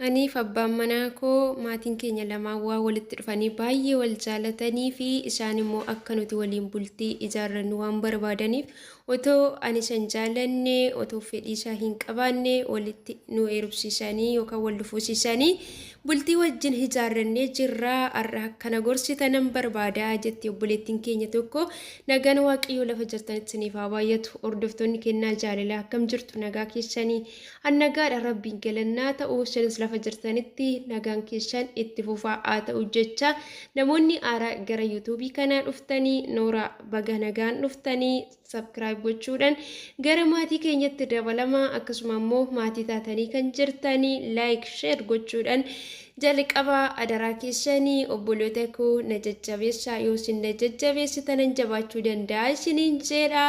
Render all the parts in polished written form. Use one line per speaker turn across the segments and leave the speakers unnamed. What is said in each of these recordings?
Aniif abbaan manaa koo maatiin keenya lamaan waan walitti dhufanii baay'ee wal jaalatanii fi isaan immoo akka nuti waliin bultii ijaarrannu waan barbaadaniif otoo ani isa hin jaalanne otoo fedhii isaa hin qabaanne walitti nu heerumsiisanii yookaan wal fuusisanii bultii wajjin ijaarrannee jirra har'a akkana gorsita nan barbaada jetti obboleettiin keenya tokko. Nagaan Waaqayyoo lafa jirtanitti isiniif haa baay'atu. Hordoftoonni kennaa jaalalaa akkam jirtu? Nagaa keessanii? An nagaadha, Rabbiin galannaa ta'u. Isinis lafa jirtanitti nagaan keessan itti fufaa haa ta'u jecha, namoonni haaraa gara yuutuubii kanaa dhuftanii noora baga nagaan dhuftanii, sabkiraayib gochuudhaan gara maatii keenyatti dabalamaa, akkasuma immoo maatii taatanii kan jirtanii laayik sheer gochuudhaan jalqabaa adaraa keessanii. Obboloota koo, na jajjabeessaa, yoo isin na jajjabeessitanan jabaachuu danda'a isiniin jedha.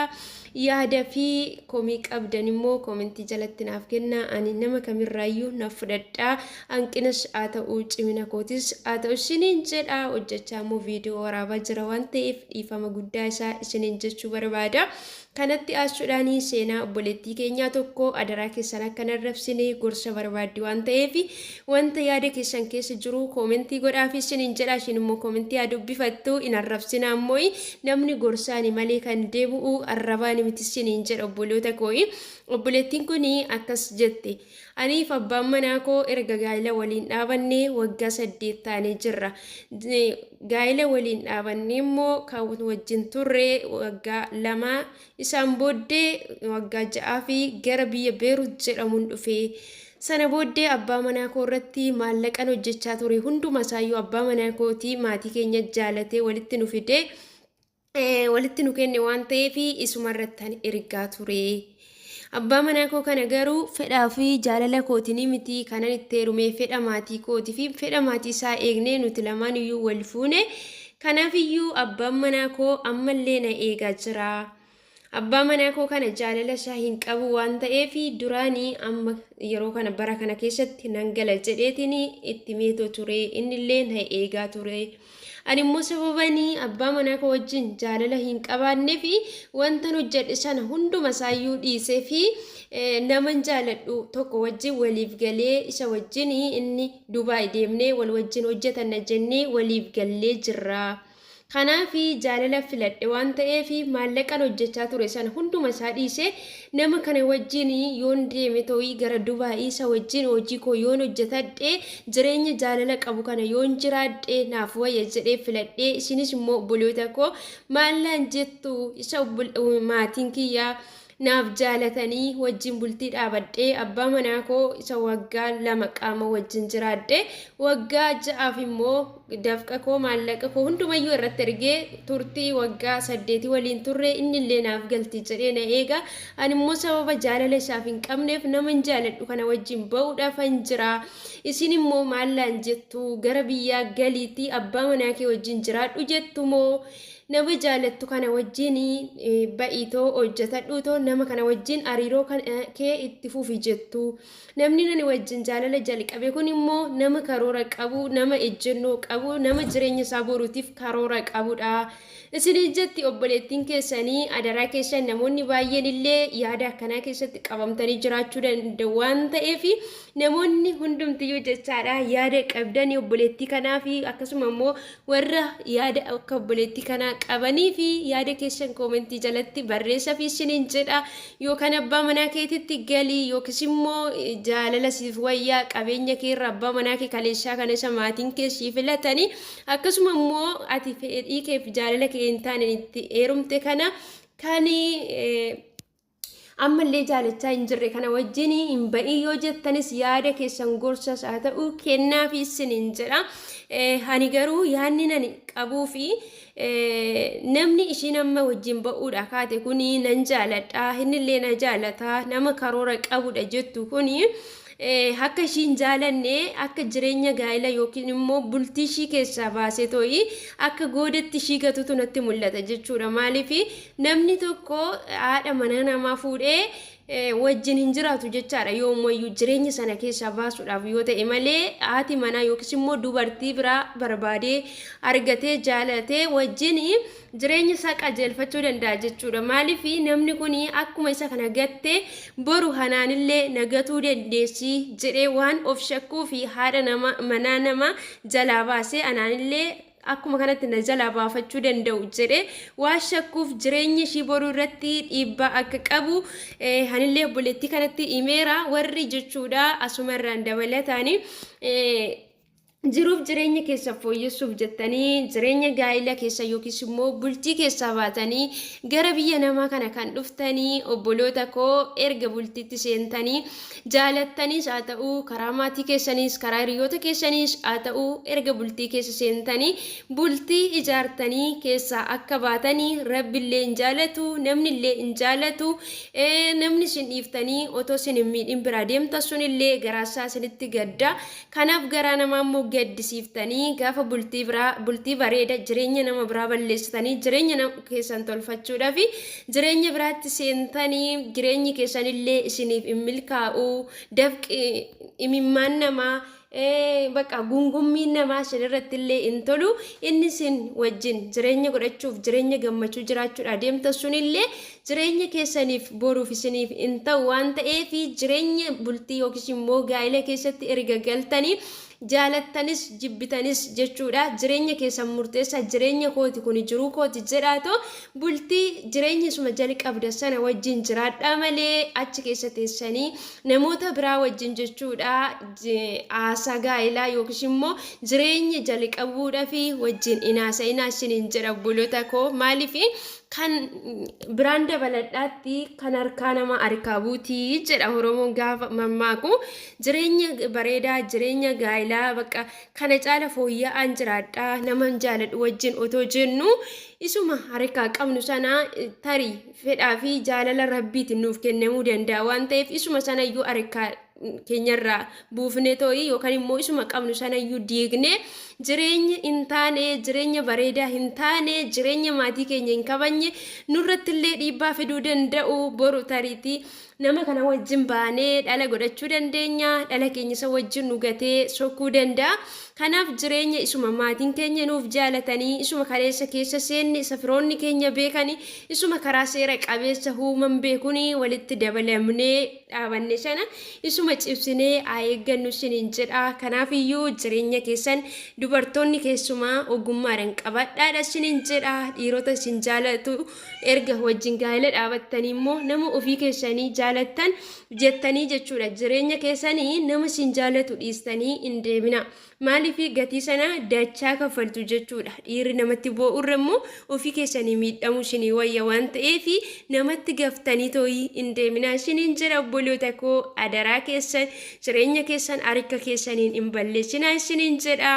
Yaada fi komii qabdan immoo komentii jalatti naaf kennaa, ani nama kamirraayyuu naaf fudhadhaa, hanqinas haa ta'u cimina kootis haa ta'u isiniin jedha. Hojjechaa immoo viidiyoo waraabaa jira waan ta'eef dhiifama guddaa isaa isiniin jechuu barbaada. Kanatti aansuudhaan seenaa obboleettii keenyaa tokko adaraa keessan akka hin arrabsine gorsa barbaaddi waan ta'eef, wanta yaada keessan keessa jiru koomentii godhaafi isiniin jedha. Ishiin immoo koomentii haa dubbifattu, hin arrabsinaa immoo, namni gorsaani malee kan deebi'u arrabaani miti isiniin jedha obboloota koo'i. Obboleettiin kun akkas jette: Aniif abbaan manaa koo erga gaa'ila waliin dhaabanne waggaa 8 taanee jirra. Gaa'ila waliin dhaabannee immoo kan wajjin turre waggaa 2, isaan booddee waggaa 6 fi gara biyya Beerut jedhamuun dhufe. Sana booddee abbaa manaa koo irratti maallaqan hojjechaa ture hunduma isaayyuu abbaa manaa kootii maatii keenya jaalatee walitti nu fidee walitti nu kenne waan ta'eef isuma irratti ergaa ture. Abbaa manaa koo kana garuu fedhaa fi jaalala kootiin miti kanan itti heerumee, fedha maatii kootii fi fedha maatii isaa eegnee nuti lamaan iyyuu wal fuune. Kanaaf iyyuu abbaan manaa koo ammallee na eegaa jira. Abbaa manaa koo kana jaalala isaa hin qabu waan ta'eef duraanii amma yeroo kana bara kana keessatti nan gala jedheetiin itti meetoo ture, innillee na eegaa ture. Ani immoo sababanii abbaa manaa koo wajjin jaalala hin qabaannee fi wantan hojjedhe sana hunduma isaayyuu dhiisee fi naman jaaladhu tokko wajjin waliif galee, isa wajjin inni Dubaay deemnee wal wajjin hojjetanna jennee waliif gallee jirra. Kanaaf jaalala filadhe waan ta'eef maallaqan hojjechaa ture sana hunduma isaa dhiisee nama kana wajjin yoon deeme ta'ii gara Dubaayii isa wajjin hojii koo yoon hojjetadhe, jireenya jaalala qabu kana yoon jiraadhe naaf wayya jedhee filadhe. Isinis immoo obboloota koo maallaan jettu? Isa maatiin kiyyaa naaf jaalatanii wajjin bultii dhaabadhee, abbaa manaa koo isa waggaa 2 qaama wajjin jiraadhe, waggaa 6f immoo dafqa koo maallaqa koo hundumayyuu irratti ergee turtii waggaa 8 waliin turre, inni illee naaf galti jedhee na eega. Ani immoo sababa jaalala isaaf hin qabneef nama hin jaaladhu kana wajjin ba'uudhaafan jira. Isin immoo maallaan jettu? Gara biyyaa galiitti abbaa manaa kee wajjin jiraadhu jettu moo nama jaalattu kana wajjin ba'iitoo hojjetadhuutoo nama kana wajjin hariiroo kee itti fufi jettu? Namni nani wajjin jaalala jalqabe kun immoo nama karoora qabu, nama ejjennoo qabu, nama jireenya isaa boruutiif karoora qabudha isin jetti obboleettiin keessanii. Adaraa keessan, namoonni baay'een illee yaada akkanaa keessatti qabamtanii jiraachuu danda'u waan ta'eef, namoonni hundumtiyyuu jechaadha yaada qabdanii obboleettii kanaa fi akkasuma immoo warra yaada akka obboleettii kanaa qabanii fi yaada keessan koomentii jalatti barreessa fi isiniin jedha. Yookaan abbaa manaa keetitti galii, yookiis immoo jaalala siif wayyaa qabeenya keerra abbaa manaa kee kaleessaa kana isa maatiin kee sii filatanii, akkasuma immoo ati fedhii keef jaalala kee hin taane itti heerumte kana kan ammallee jaalachaa hin jirre kana wajjin hin ba'in yoo jettanis, yaada keessan gorsas haa ta'u kennaafi isiniin jedha. Ani garuu yaadni nani qabuu fi namni ishiin amma wajjin ba'uudha kaate kuni nan jaaladha, innillee na jaalata, nama karoora qabudha jettu kuni, akka ishiin jaalanne akka jireenya gaa'ela yookiin immoo bultii ishii keessaa baasee too'i akka goodatti ishii gatutu natti mul'ata jechuudha. Maaliif namni tokko haadha manaa namaa fuudhee Wajjin hin jiraatu jechaadha. Yoomuyyuu jireenya sana keessaa baasuudhaaf yoo ta'e malee, haati manaa yookiis immoo dubartii biraa barbaadee argatee jaalatee wajjin jireenya isaa qajeelfachuu danda'a jechuudha. Maaliif namni kun akkuma isa kana gattee boru hanaanillee nagatuu dandeessi jedhee waan of shakkuu fi haadha nama manaa nama jalaa baasee anaanillee akkuma kanatti na jalaa baafachuu danda'u jedhee waan shakkuuf, jireenya ishii boruu irratti dhiibbaa akka qabu hanillee obboleettii kanatti himeera warri jechuudha. Asumarraan dabalataanii, jiruuf jireenya keessa fooyyessuuf jettanii jireenya gaa'ela keessa yookiis immoo bultii keessaa baatanii gara biyya namaa kana kan dhuftanii obboloota koo, erga bultiitti seentanii, jaalattaniis haa ta'uu, karaa maatii keessaniis, karaa hiriyoota keessaniis haa ta'uu, erga bultii keessa seentanii bultii ijaartanii keessaa akka baatanii rabbillee hin jaalatu, namnillee hin jaalatu. Namni isin dhiiftanii otoo isin hin miidhin biraa deemta sunillee garaasaa isinitti gadda. Kanaaf garaa namaa immoo gaddisiiftanii gaafa bultii biraa, bultii bareeda jireenya nama biraa balleessitanii jireenya keessan tolfachuudhaaf jireenya biraatti seentanii, jireenyi keessanillee isiniif hin milkaa'u. Dafqi, imimmaan namaa, bakka gungummiin namaa isin irratti illee hin tolu. Inni isin wajjin jireenya godhachuuf, jireenya gammachuu jiraachuudha deemta sunillee jireenya keessaniif boruuf isiniif hin ta'u waan ta'eef, jireenya bultii yookiis immoo gaa'ela keessatti erga galtanii, jaalattanis jibbitanis jechuudha, jireenya keessan murteessa. Jireenya kooti kun, jiruu kooti jedhaatoo bultii jireenya isuma jalqabda sana wajjin jiraadhaa malee, achi keessa teessanii namoota biraa wajjin jechuudha haasaa gaa'elaa yookiis immoo jireenya jalqabuudhaaf wajjin hin haasa'inaa isiniin jedha, obboloota koo. Maaliif kan biraan dabaladhaatti, kan harkaa nama harkaa buutii jedha Oromoon gaafa mammaaku. Jireenya bareedaa, jireenya gaa'elaa bakka kana caala fooyya'aan jiraadhaa nama jaaladhu wajjin otoo jennu, isuma harkaa qabnu sana tarii fedhaa fi jaalala rabbiitiin nuuf kennamuu danda'a waan ta'eef, isuma sanayyuu harkaa keenyarraa buufnee too'ii yookaan immoo isuma qabnu sanayyuu diignee jireenya hin taane, jireenya bareedaa hin taane, jireenya maatii keenya hin kabajne nurratti illee dhiibbaa fiduu danda'u. Boru tariitii nama kana wajjin baanee dhala godhachuu dandeenya, dhala keenya isa wajjin nu gatee sokkuu danda'a. Kanaaf jireenya isuma maatiin keenya nuuf jaalatanii, isuma kaleessa keessa seenne, isa firoonni keenya beekanii, isuma karaa seera qabeessa huuman beekunii walitti dabalamnee dhaabanne sana isuma cibsinee haa eeggannu isiniin jedha. Kanaaf iyyuu jireenya keessan dubartoonni keessumaa ogummaadhaan qabadhaadha isiniin jedha. Dhiirota isin jaalatu erga wajjin gaa'ela dhaabattanii immoo nama ofii keessanii jaalattan jettanii jechuudha. Jireenya keessanii nama isin jaalatu dhiistanii hin deemina. Maaliif? Gatii sana dachaa kaffaltu jechuudha. Dhiirri namatti boo'urra immoo ofii keessanii miidhamuu isinii wayya waan ta'eef, namatti gaftanii tooyii hin deeminaa isiniin jedha, obboloota koo. Adaraa keessan, jireenya keessan harka keessaniin hin balleessinaa isiniin jedha.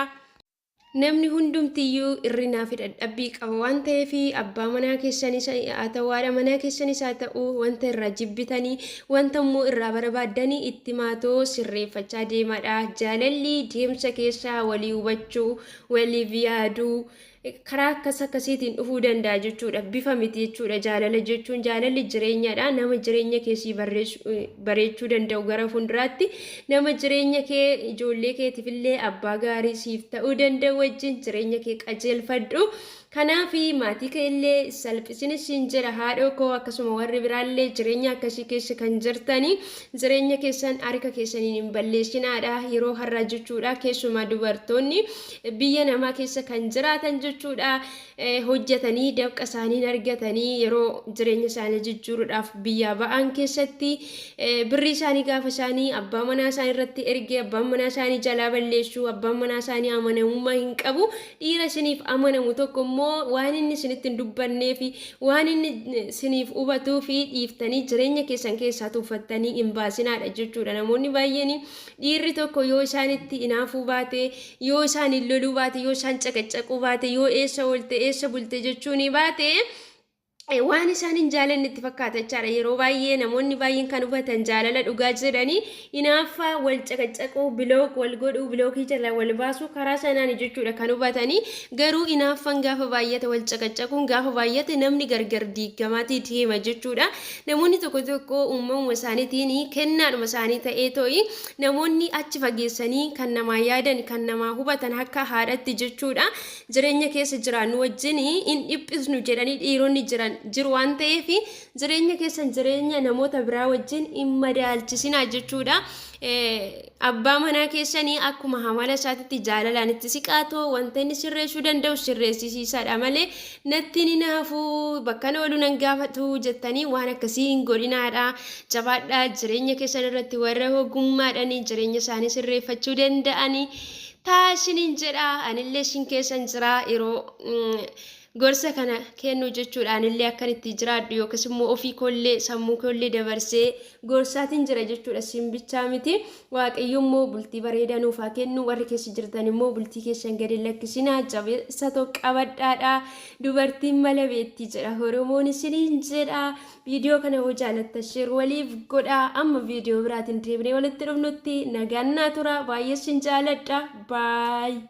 Namni hundumtiyyuu hir'inaa fi dadhabbii qaba waan ta'eef, abbaa manaa keessanis haa ta'u, haadha manaa keessanis haa ta'u, wanta irraa jibbitanii, wanta immoo irraa barbaaddanii itti maatoo sirreeffachaa deemadha. Jaalalli deemsa keessaa walii hubachuu, waliif yaaduu, karaa akkas akkasiitiin dhufuu danda'a jechuudha. Bifa miti jechuudha jaalala jechuun. Jaalalli jireenyadha. Nama jireenya keessii bareechuu danda'u, gara fuulduraatti nama jireenya kee, ijoollee keetiifillee abbaa gaarii siif ta'uu danda'u wajjin jireenya kee qajeelfadhu. Kanaaf maatii kee illee salphisinis siin jedha, haadhoo koo. Akkasuma warri biraallee jireenya akkasii keessa kan jirtanii, jireenya keessan harka keessaniin hin balleessinaadha yeroo har'aa jechuudha. Keessumaa dubartoonni biyya namaa keessa kan jiraatan jechuudha, hojjetanii dafqa isaanii argatanii yeroo jireenya isaanii jijjiiruudhaaf biyyaa ba'an keessatti, birrii isaanii gaafa isaanii abbaa manaa isaanii irratti ergee abbaan manaa isaanii jalaa balleessuu. Abbaan manaa isaanii amanamummaa hin qabu. Dhiira isiniif amanamu tokko immoo waan inni isinitti hin dubbannee fi waan inni isiniif hubatuu fi dhiiftanii jireenya keessan keessaa tuffattanii hin baasinaadha jechuudha. Namoonni baay'een dhiirri tokko yoo isaanitti hinaafuu baate, yoo isaan hin loluu baate, yoo isaan caqacaquu baate, yoo eessa oolte, eessa bulte jechuun baate, Waan isaan hin jaalanne itti fakkaata jechaadha. Yeroo baay'ee namoonni baay'een kan hubatan jaalala dhugaa jedhanii hinaaffaa wal caqacaquu, block wal godhuu, blockii jala wal baasuu karaa sanaan jechuudha kan hubatanii. Garuu hinaaffaan gaafa baay'ate, wal caqacaquun gaafa baay'ate, namni gargar diigamaatii deema jechuudha. Namoonni tokko tokko uumamuma isaaniitiin kennaadhuma isaanii ta'ee to'i namoonni achi fageessanii kan namaa yaadan, kan namaa hubatan akka haadhatti jechuudha. Jireenya keessa jiraannu wajjin hin dhiphisnu jedhanii dhiironni jiran jiru waan ta'eef, jireenya keessan jireenya namoota biraa wajjin hin madaalchisinaa jechuudha. Abbaa manaa keessanii akkuma amala isaatitti jaalalaan itti siqaatoo wanta inni sirreessuu danda'u sirreessisiisaadha malee, natti ni naafu, bakka oolu nan gaafatu jettanii waan akkasii hin godhinaadha. Jabaadhaa, jireenya keessan irratti warra ogummaadhaan jireenya isaanii sirreeffachuu danda'anii taa isiniin jedha. Anillee isin keessan jira yeroo gorsa kana kennu jechuudha. Anillee akkan itti jiraadhu yookiis immoo ofii koollee sammuu koollee dabarsee gorsaatiin jira jechuudha. Simbichaa miti. Waaqayyo immoo bultii bareedaa nuuf haa kennu. Warri keessa jirtan immoo bultii keessan gadi lakkisinaa, jabeessa qabadhaadha. Dubartiin mala beetti jedha Oromoon isiniin jedha. Viidiyoo kana hoo jaalattan share waliif godha. Amma viidiyoo biraatiin deebinee walitti dhufnutti nagaan naa tura. Baay'ee isin jaaladha. Baay.